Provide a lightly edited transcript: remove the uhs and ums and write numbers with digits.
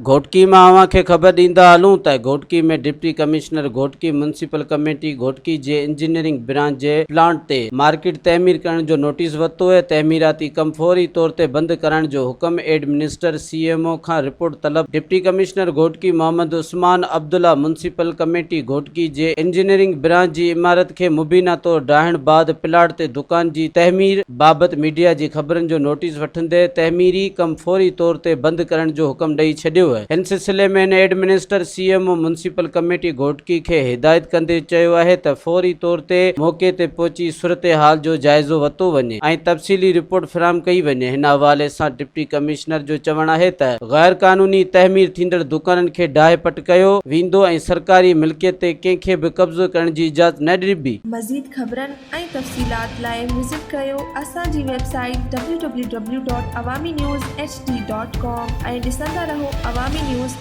گهوٽڪي مان اوهان کي خبر ڏيندا هلون ته Ghotki ۾ deputy commissioner Ghotki municipal committee Ghotki جي انجنيئرنگ برانچ جي پلانٽ تي مارڪيٽ تعمير ڪرڻ جو نوٽيس ورتو ۽ تعميراتي ڪم فوري طور تي بند ڪرائڻ جو حڪم administrator C M O کان رپورٽ طلب deputy commissioner Ghotki Muhammad Usman Abdullah municipal committee Ghotki جي انجنيئرنگ برانچ جي عمارت کي مبينا طور ڊاهڻ بعد پلاٽ تي دڪان جي تعمير بابت ميڊيا جي خبرن جو نوٽيس وٺندي تعميري ڪم فوري طور تي بند ڪرڻ جو حڪم ڏئي ڇڏيو. هن سلسلي ۾ هن administrator C M O municipal committee Ghotki کي هدايت ڪندي چيو آهي ته فوري طور تي موقعي تي پهچي صورتحال جو جائزو ورتو وڃي ۽ تفصيلي رپورٽ فراهم ڪئي وڃي. هن حوالي سان ڊپٽي ڪمشنر جو چوڻ آهي ته غير قانوني تعمير ٿيندڙ دڪانن کي ڊاهي پٽ ڪيو ويندو ۽ سرڪاري ملڪيت تي ڪنهن کي به قبضو ڪرڻ جي اجازت نه ڏبي. مزيد خبرن ۽ تفصيلات لاء وزٽ ڪريو اسان جي website W W W dot Awami news H D dot com ۽ ڏسندا رهو عوامي نيوز.